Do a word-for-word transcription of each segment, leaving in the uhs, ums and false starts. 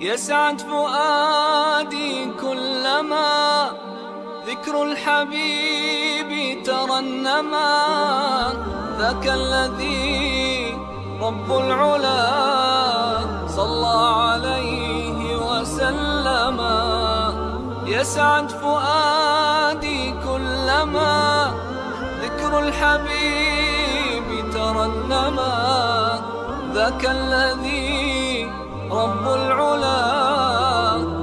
يسعد فؤادي كلما ذكر الحبيب ترنما. ذاك الذي رب العلا صلى عليه وسلم. يسعد فؤادي كلما ذكر الحبيب ترنما. ذاك الذي رب العلا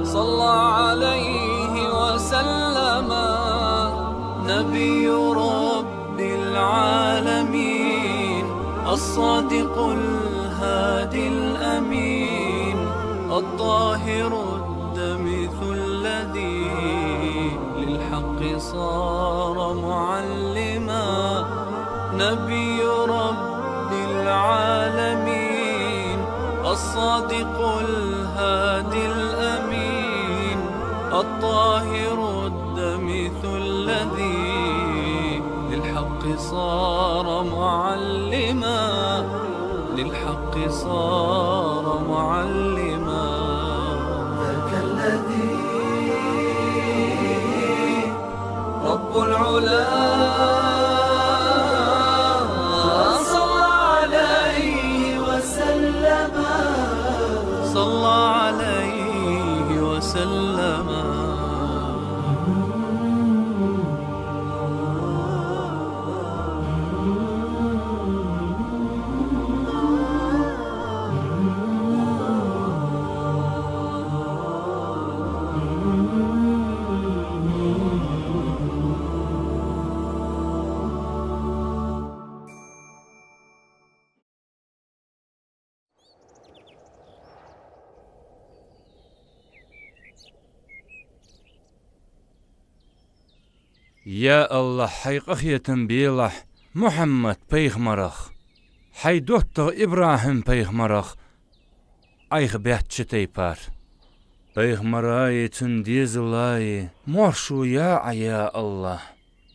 صلى عليه وسلم. نبي رب العالمين، الصادق الهادي الأمين، الطاهر الدمث الذي للحق صار معلما. نبي رب العالمين، الصادق الهادي الأمين، الطاهر الدمث الذي للحق صار معلما، للحق صار معلما. ذاك الذي رب العلا صلى عليه وسلم. صلى عليه وسلم. Я АллахӀ, Хьай къахетам белахь Мухьаммад-пайхамарах, Хьай доттагӀа ИбрахӀим-пайхамарах Ӏайха баьча тайпара. Пайхамараи цун дезалаи маршо я Ӏа, я АллахӀ,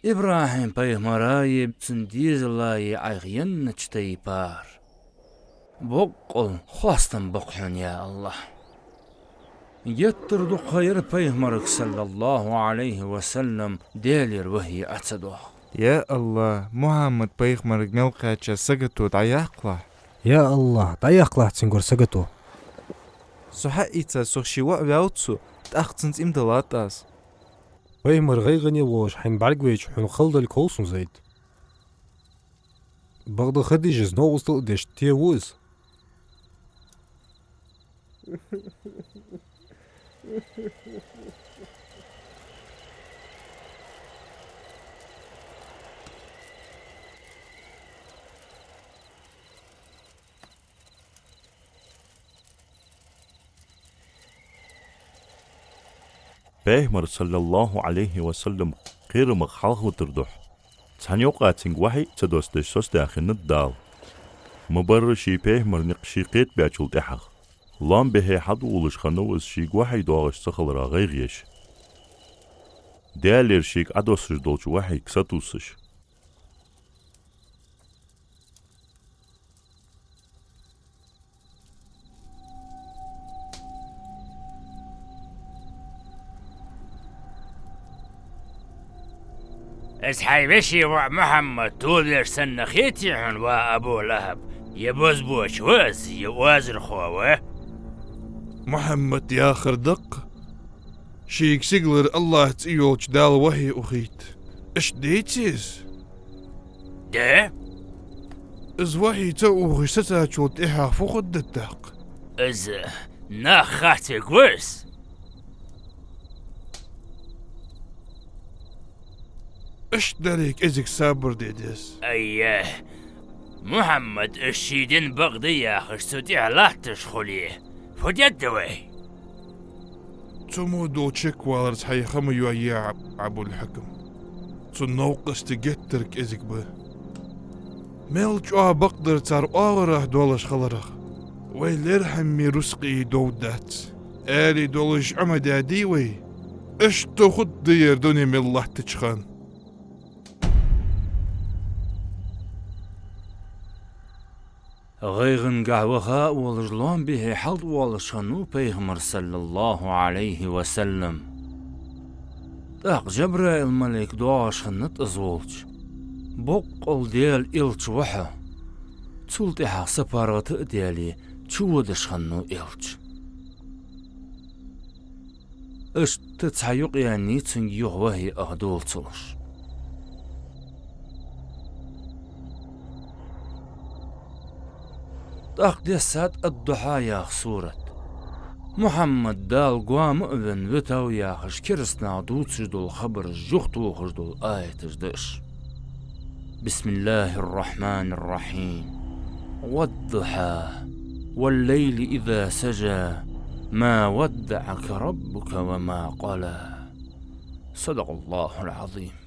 ИбрахӀим-пайхамараи цун дезалаи Ӏайха еннача тайпара. Боккъал хоастам ба-кх Хьона, я АллахӀ. Геттара дукха ха яр пайхамарга, صلى الله عليه وسلم, Даьлера вахьи Ӏо ца доах. Я АллахӀ, Мухьаммад-пайхамарга мел кхаьча сагото дӀаяккхалахь. Я АллахӀ, дӀаяккхалахь цунгара сагото. Со хьаийца, сох ший воӀ ваьв цо, тӀаккха цунца иман диллад аз. Пайхамар гӀайгӀане волаш хьайна бӀаргавайча, хьона хала далга хов сона, Зайд. Бакъда Хадижас новкъостал а деш, теву из. Пайхамар, صلى الله عليه وسلم, кхерамах хьалхавитар духьа, цхьан юкъа цунга вахьи а ца доссадеш соцадаь хиннад Дала. Ма барра ший пайхамара никъ ше кхетабаьчул тӀехьагӀа, лоам бихьа хьадувгӀалаш хиннав из шийга вахьи доагӀаш ца хилара гӀайгӀа еш, Даьлера шийга Ӏодоссаш долча вахьига сатувсаш. Из хьай веший воӀ Мухьаммад толавеш санна хетий хьона, ва Абу ЛахӀаб? Е бозбуанча ва из, е озархо ва? Мухьаммад яхар да-кх, шийга сигалара АллахӀа цӀи йолча Дала вахьи ухийта. Иштта деций из? Да. Из вахьи ца ухаш сецачул тӀехьагӀа фу хургда тӀаккха? Из нах харцвергва из. Иштта дале, кӀезига сабар де деза. Ай, Мухьаммад, из ший дин бакъда яхаш, цу тӀехьа латташ хуле, фу дергда вай? Цу мо долча чакхваларца хьай ха ма йой, я Абул-Хьакам. Цун новкъостий геттара кӀезига ба. Мел чӀоагӀа бакъдар цар оагӀорахьа долаш хиларах, вай лерхӀаме рузкъеи дов дац, аьле долаш Ӏомадаьдий вай? Иштта хургда ер дуне мел латтача хана. ГӀайгӀангахьа ваха а волаш, лоам бихьа хьалтӀавоалаш хиннав Пайхамар, саллаллахӀу Ӏалайхи ва саллам. ТӀаккха Жабраил малейк доагӀаш хиннад из волча: «Боккъал Даьла элча ва хьо». Цул тӀехьагӀа сапаргӀата а даьле, чуводаш хиннав элча. Иштта цхьа юкъ яьннай цунга юха вахьи ах долаш. ТӀаккха дессад «Ад-Духьа» яха сурат. Мухьаммад Дала гоама а венна витав яхаш, керастанаха дувцаш дола хабараш, юхатохаш дола аяташ да уж. بسم الله الرحمن الرحيم. والضحى. والليل إذا سجى. ما ودعك ربك وما قلى. صدق الله العظيم.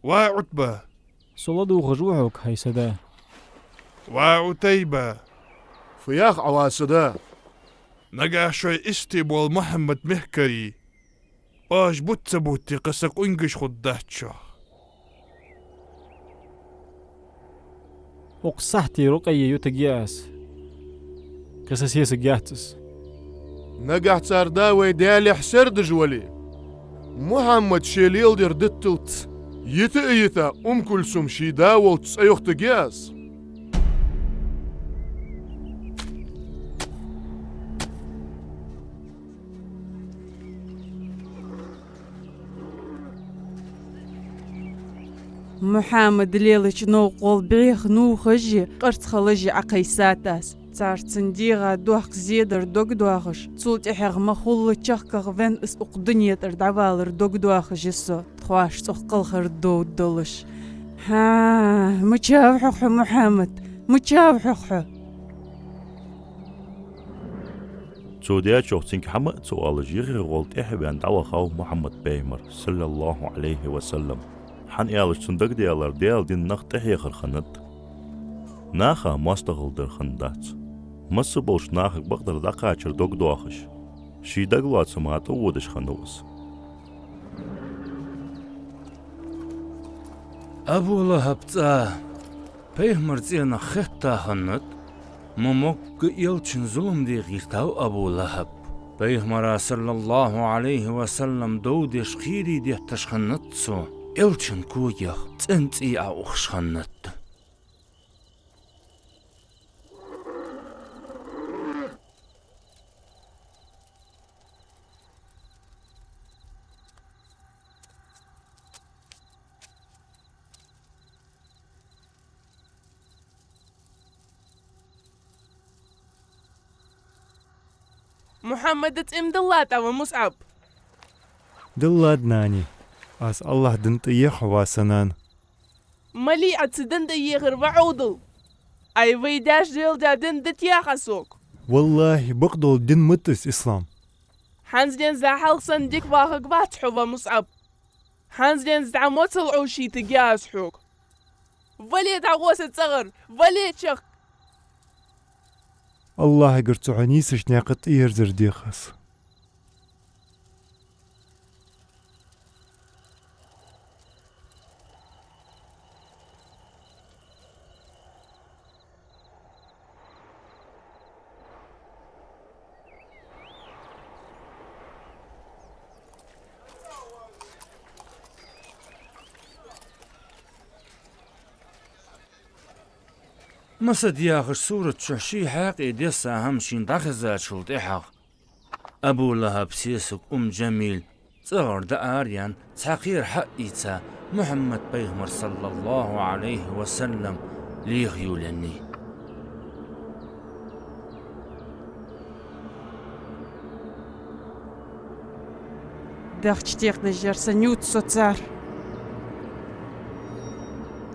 Ва Ӏутба! Со ладувгӀаш ва хьога, хӀай са да. Ва Ӏутайба! Фу йоах Ӏа, ва са да? Нагахь шоай истий бола Мухьаммад мехкарий оаш бутт ца бутте, кхы са къунгаш хургдац шох. Укх сахьте Рукъайя ютаргья аз. Кхы са сесаг яц из. Нагахь цар да вай Даьлах сердаш вале, Мухьаммад ше леладер дитталца йита а йита, Умм-Кульсум ший да волча цӀа йохийтаргья аз. Мухьаммад лелача новкъа гӀолла бӀеха нувхаши къарцхалаши Ӏокхайсад аз. Цар цун дегӀа дохк зе дар дог доахаш, цул тӀехьагӀа ма хулла чехках венна из укх дунен тӀара дӀавалар дог доахаш я со, тхоаш цӀох кхалхар довргдолаш. ХӀа, мича ва хьогӀ хьо, Мухьаммад, мича ва хьогӀ хьо? Цо дечох цунга хӀама а ца оалаш, йиххье гӀолла тӀехьаваьнна дӀавахав Мухьаммад пайхамар, саллаллахӀу Ӏалайхи ва саллам. ХӀана аьлча цунна дагадаьлар Даьла дина нах тӀахьехар хиннад. Наха моастагӀал дар хиннадац. Масса болча нахага бакъдар дӀакхачар дог доахаш, ший дагалоацама тӀаводаш хиннав из. Абу ЛахӀаба цӀа. Пайхамара цӀенах хетта хиннад, ма могга элчан зулам де гӀертав Абу ЛахӀаб. Пайхамара, саллаллахӀу Ӏалайхи ва саллам, дов деш кхерий детташ хиннад цо, элчан когех цӀен цӀий Ӏоухаш хиннад. Мухьаммада цӀи ма диллад Ӏа, ва МусӀаб. Диллад, нани. Аз АллахӀа дина тӀаех хьо, ва са нана. Малий Ӏа цу дина тӀаехар, ва Ӏовдал? Ай, вай даьша леладаь дин дитаяхьа сога. ВаллахӀи, бакъдола дин ма да из ислам. ХӀанз денз хьалха санна дика вахаргвац хьо, ва МусӀаб. ХӀанз денз дӀа моцал Ӏовшийтаргья аз хьога. Вале дӀагӀо са цӀагӀара, вале чехка! АллахӀагара цу хьо нийсача наькъа тӀаерзар дех аз. Масад яхача сурата чу ший хьакъехьа десса хӀама шийна дӀахезачул тӀехьагӀа, Абу ЛахӀаба сесаг Умм Жамил цӀагӀара дӀаараенна, цхьа кхера хьаийца, Мухьаммад пайхамар, саллаллахӀу Ӏалайхи ва саллам, леха йолаеннай. Дахча текхаш яр са нюц со цар.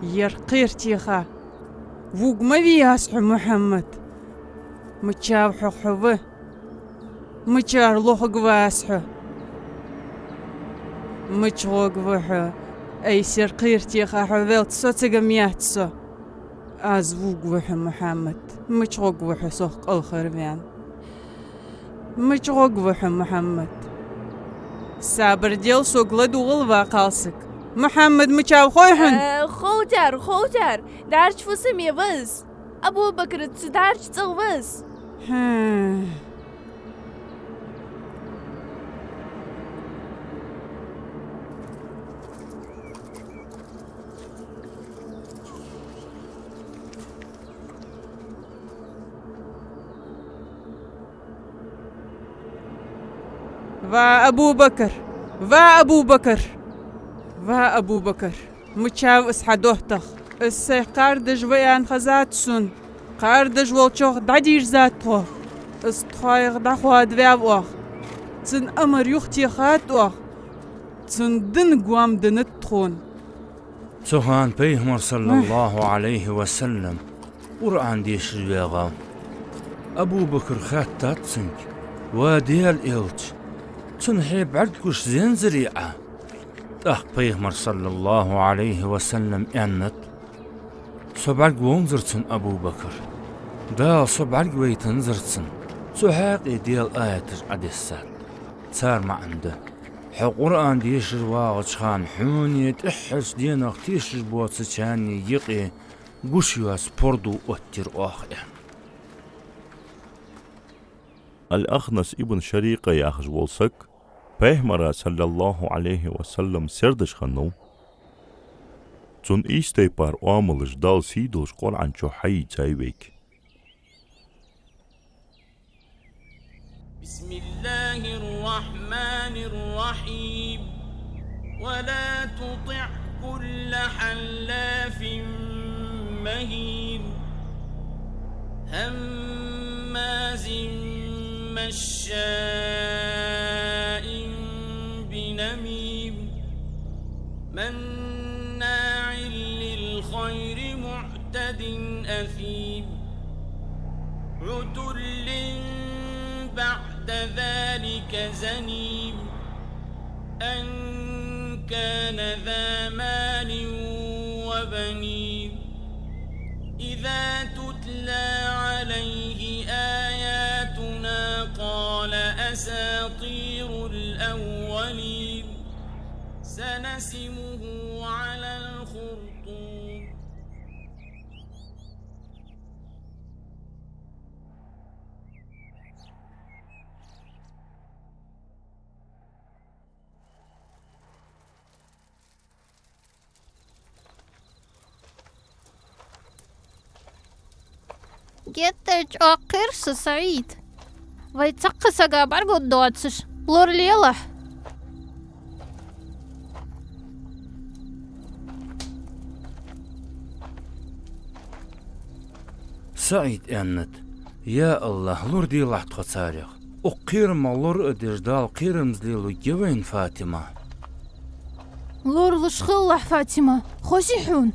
Ер кхера теха. Вувргма вий аз хьо, Мухьаммад? Мичав хьо, хьо ва? Мичара лохаргва аз хьо? Мича гӀоргва хьо? Айса ер кхера теха хьо велча, соцаргма яц со. Аз вувргва хьо, Мухьаммад. Мича гӀоргва хьо сох кӀалхарваьнна? Мича гӀоргва хьо, Мухьаммад? Сабар де, сога ладувгӀал, ва кхалсаг. Мухьаммад мичав хой хьона? Э, ховдар, ховдар. ДӀаьрча фусаме ва из. Абу Бакр цу дӀаьрча цӀагӀа ва из. ХӀа. Ва Абу Бакр! Ва Абу Бакр! Ва Абу Бакр! Мичав из хьа доттагӀа? Из сайх кхардаш ва аьнна хезад сона. Кхардаш волчох дӀадийрзад тхо. Из тхоах дӀахоадаваьв оаха. Цун амар юхатехад оаха. Цун дина гоама деннад тхона. Цу хана пайхамар, саллаллахӀу Ӏалайхи ва саллам, Къуръан дешар ваьгӀав. Абу Бакр хаьттад цунга: «Ва Даьла элча, цун хье бӀаргагуш зензарий Ӏа?» ТӀаккха пайхамар, саллаллахӀу Ӏалайхи ва саллам, аьннад: «Со бӀаргавайнзар цунна, Абу Бакр. Дала со бӀаргавайтанзар цунна». Цу хьакъехьа Даьла аяташ Ӏодессад. Цар маӀан да: «Хьо Къуръан дешар вагӀача хана хьонеи тӀеххьарча денах тешаш боацачарнеи юкъе гуш йоаца пордув оттаяр оаха», — аьнна. Ал-Ахнас ибн Шарикъа яхаш вола саг пайхамара, саллаллахӀу Ӏалайхи ва саллам, сердаш хиннав. Цунна ийс тайпара оамалаш Дала сийдолча Къуръан чу хьаийцай вайга. بسم الله الرحمن الرحيم. ولا تطع كل حلاف مهين. هماز مشاء بنميم. مناع للخير معتد أثيم. عتل بعد ذلك زنيم. أن كان ذا مال وبنين. إذا تتلى عليه آياتنا قال أساطير الأولين. سنسمه على الخرطوم. Геттара чӀоагӀа кхер са, СаӀид. Вай цхьаккха сага бӀаргадоацаш, лоралелахь. СаӀид аьннад: «Я АллахӀ, лораделахь тхо царех. Укх кхерамах лорааде Дала кхерамза леларгья вайна Фатима». «Лоралуш хилалахь, Фатима, хозий хьона?»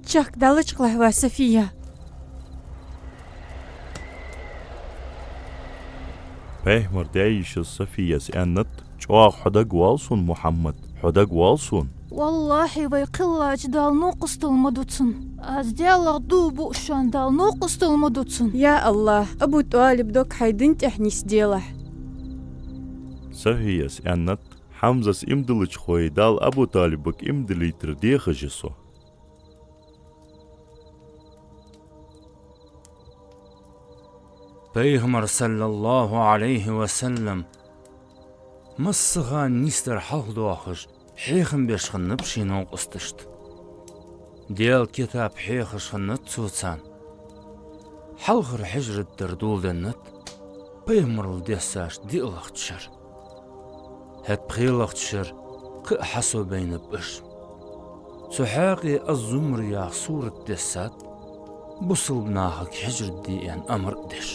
«Чехка дӀалачкъалахь, ва Сафия». Пайхамара даь-йишас Сафияс аьннад: «ЧӀоагӀа хьо дагавоал сона, Мухьаммад, хьо дагавоал сона». «ВаллахӀи, вай кхеллача Дала новкъостал ма ду цунна. Аз Даьлах дув буъ шоана, Дала новкъостал ма ду цунна». «Я АллахӀ, Абу ТӀалиб дог хьай дин тӀехьа нийсделахь». Сафияс аьннад: «Хьамзас иман диллача хой, Дала Абу ТӀалибага иман диллийтар дехаш я со». Пайхамар, саллаллахӀу Ӏалайхи ва саллам, массахана нийсдар хьалхадоахаш, хьехам беш хиннаб ший новкъосташта. Даьла китаб хьехаш хиннад цо царна. Хьалхара хьижрат дар доладеннад, пайхамарал дессача диълагӀча шера. ХӀаьта пхелагӀча шера кхы а хьасо байнаб уж. Цу хьакъехьа «Аз-Зумр» яха сурат дессад, бусалба нахага хьижрат де аьнна амар а деш.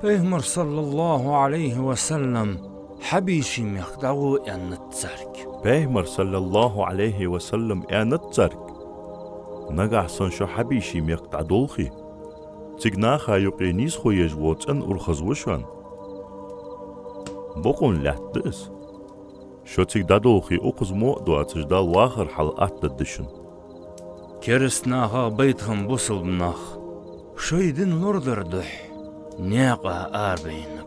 Пайхамар, саллаллахӀу Ӏалайхи ва саллам, Хьабаший мехка дӀагӀо аьннад царга. Пайхамар, саллаллахӀу Ӏалайхи ва саллам, аьннад царга: «Нагахьа санна шо Хьабаший мехка дӀадолхе, цига наха юкъе нийсхо еш вола цӀена урхаз ва шоана. Бокъонца лаьтта да из. Шо цига дӀадолхе, укхаза мо а доацаш, Дала вахара хьал аттадергда шун». Кераста нахах байта хинна бусалба нах шоай дин лорадар духьа наькъа арабайнаб.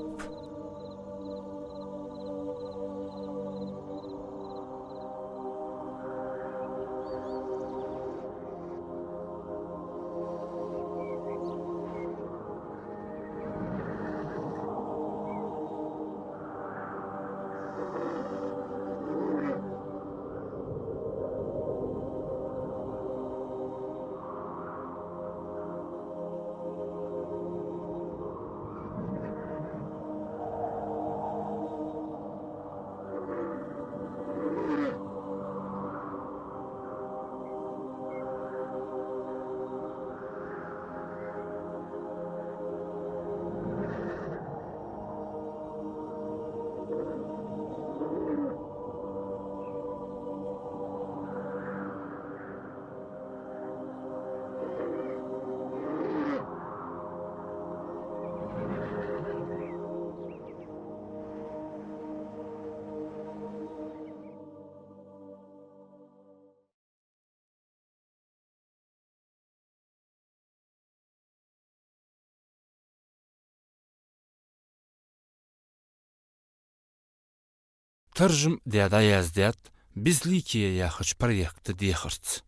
Таржам даь дӀаяздаьд «Безликие» яхача проекта дехарца.